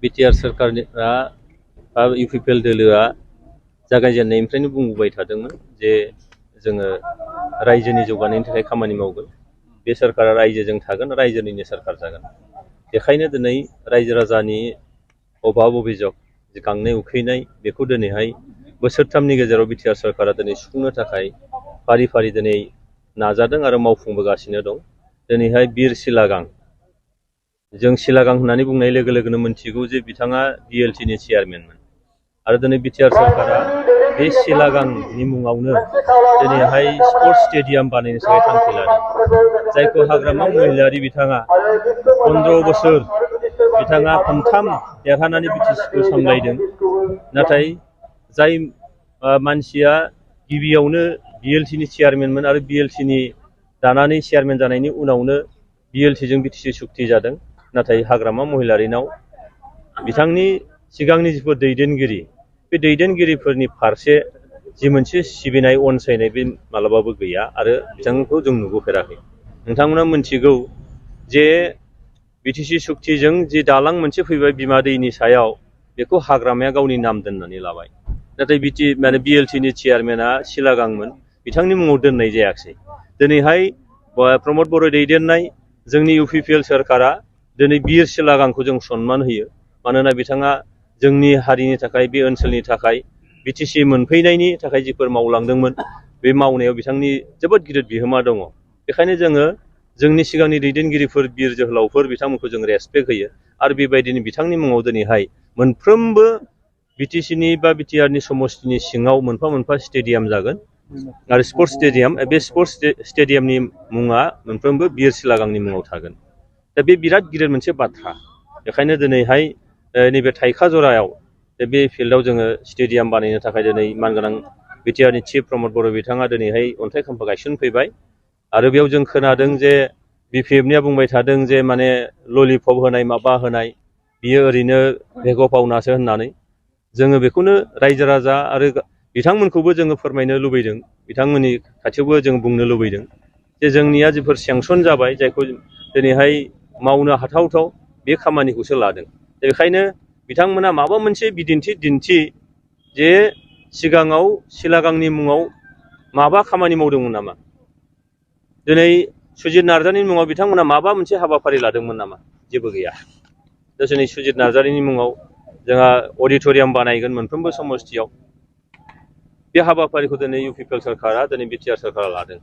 BTR सोरखारा UPPL दोलोआ जागायजेननायनिफ्रायनो बुंबोबाय थादोंमोन जे जोङो रायजोनि जौगानायनि थाखाय खामानि मावगोन। बे सोरखारा रायजोजों थागोन, रायजोनिनो सोरखार जागोन। बेखायनो दिनै रायजो राजानि अभाब अभियोग गांनाय उखैनाय बेखौ दिनैहाय बोसोरथामनि गेजेराव बिटिआर सोरखारा दिनै सुफुंनो थाखाय फारि फारि दिनै नाजादों आरो मावफुंबोगासिनो दं। दिनैहाय बिर सिलागां, जों सिलागां होननानै बुंनाय लोगो लोगोनो मोनथिगौ जे बिथाङा बिएलटिनि चेयारमेनमोन आरो दिनै बिटिआर सोरखारा बे सिलागांनि मुङावनो दिनैहाय स्पर्ट्स स्टेडियाम बानायनो थाखाय थांखि लादों, जायखौ हाग्रामा महिलारि बिथाङा 15 बोसोर बिथाङा खनथाम देरहानानै बिटिसिखौ सामलायदों। नाथाय जाय मानसिया गिबियावनो बिएलटिनि चेयारमेनमोन आरो बिएलटिनि दानानै चेयारमेन जानायनि उनावनो बिएलटिजों बिटिसि सुक्ति जादों, नाथाय हाग्रामा महिलारिनाव बिथांनि सिगांनि जिफोर दैदेनगिरि, बे दैदेनगिरिफोरनि फारसे जि मोनसे सिबिनाय अनसायनाय बे मालाबाबो गैया आरो बिथांखौ जों नुबोफेराखै। नोंथांमोना मोनथिगौ जे बिटिसि सुक्तिजों जि दालां मोनसे फैबाय बिमा दैनि सायाव, बेखौ हाग्रामाया गावनि नाम दोननानै लाबाय। नाथाय बिएलटिनि चेयारमेना सिलागांमोन, बिथांनि मुङाव दोननाय जायाखै। दिनैहाय प्रमद बर' दैदेननाय जोंनि इउपिपिएल सोरखारा दिनै बिर सिलागांखौ जों सनमान होयो, मानोना बिथाङा जोंनि हारिनि थाखाय, बे ओनसोलनि थाखाय, बिटिसि मोनफैनायनि थाखाय जिफोर मावलांदोंमोन, बे मावनायाव बिथांनि जोबोद गिदिर बिहोमा दङ। बेखायनो जोङो जोंनि सिगांनि दैदेनगिरिफोर बिर जोहोलावफोर बिथांमोनखौ जों रेसपेक्ट होयो आरो बेबायदिनो बिथांनि मुङाव दिनैहाय मोनफ्रोमबो बिटिसिनि बा बिटिआरनि समस्तिनि सिङाव मोनफा मोनफा स्टेडियाम जागोन आरो स्पर्ट्स स्टेडियाम, बे स्पर्ट्स स्टेडियामनि मुङा मोनफ्रोमबो बिर सिलागांनि मुङाव थागोन। दा बे बिराद गिदिर मोनसे बाथ्रा। बेखायनो दिनैहाय नैबे थाइखा जरायाव बे फिल्डआव जोङो स्टेडियाम बानायनो थाखाय दिनै मानगोनां बिटिआरनि चिफ प्रमद बर' बिथाङा दिनैहाय अन्थाइ खाम्फा गायसनफैबाय आरो बेयाव जों खोनादों जे बिपिएफनिया बुंबाय थादों जे माने ललिपप होनाय माबा होनाय बियो ओरैनो भेग'पावनासो होननानै। जोङो बेखौनो रायजो राजा आरो बिथांमोनखौबो जोङो फोरमायनो लुबैदों, बिथांमोननि खाथियावबो जों बुंनो लुबैदों जे जोंनिया जिफोर सेंसन जाबाय, जायखौ दिनैहाय मावनो हाथावथाव बे खामानिखौसो लादों। बेखायनो बिथांमोना माबा मोनसे बिदिन्थि दिन्थि जे सिगाङाव सिलागांनि मुङाव माबा खामानि मावदोंमोन नामा, दिनै सुजित नार्जारिनि मुङाव बिथांमोना माबा मोनसे हाबाफारि लादोंमोन नामा? जेबो गैया। दिनै सुजित नार्जारिनि मुङाव जोंहा अडिट'रियाम बानायगोन मोनफ्रोमबो समस्तियाव, बे हाबाफारिखौ दिनै इउपिपिएल सोरखारा, दिनै बिटिआर सोरखारा लादों।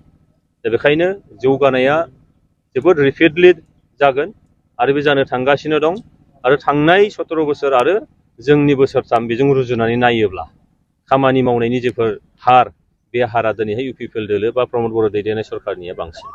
दा बेखायनो जौगानाया जोबोद रेपिडलि जागोन आरो बे जानो थांगासिनो दं आरो थांनाय 17 बोसोर आरो जोंनि बोसोरथाम बेजों रुजुनानै नायोब्ला खामानि मावनायनि जेफोर हार, बे हारा दिनैहाय इउपिपिएल दोलो बा प्रमद बर' दैदेननाय सरखारनिया बांसिन।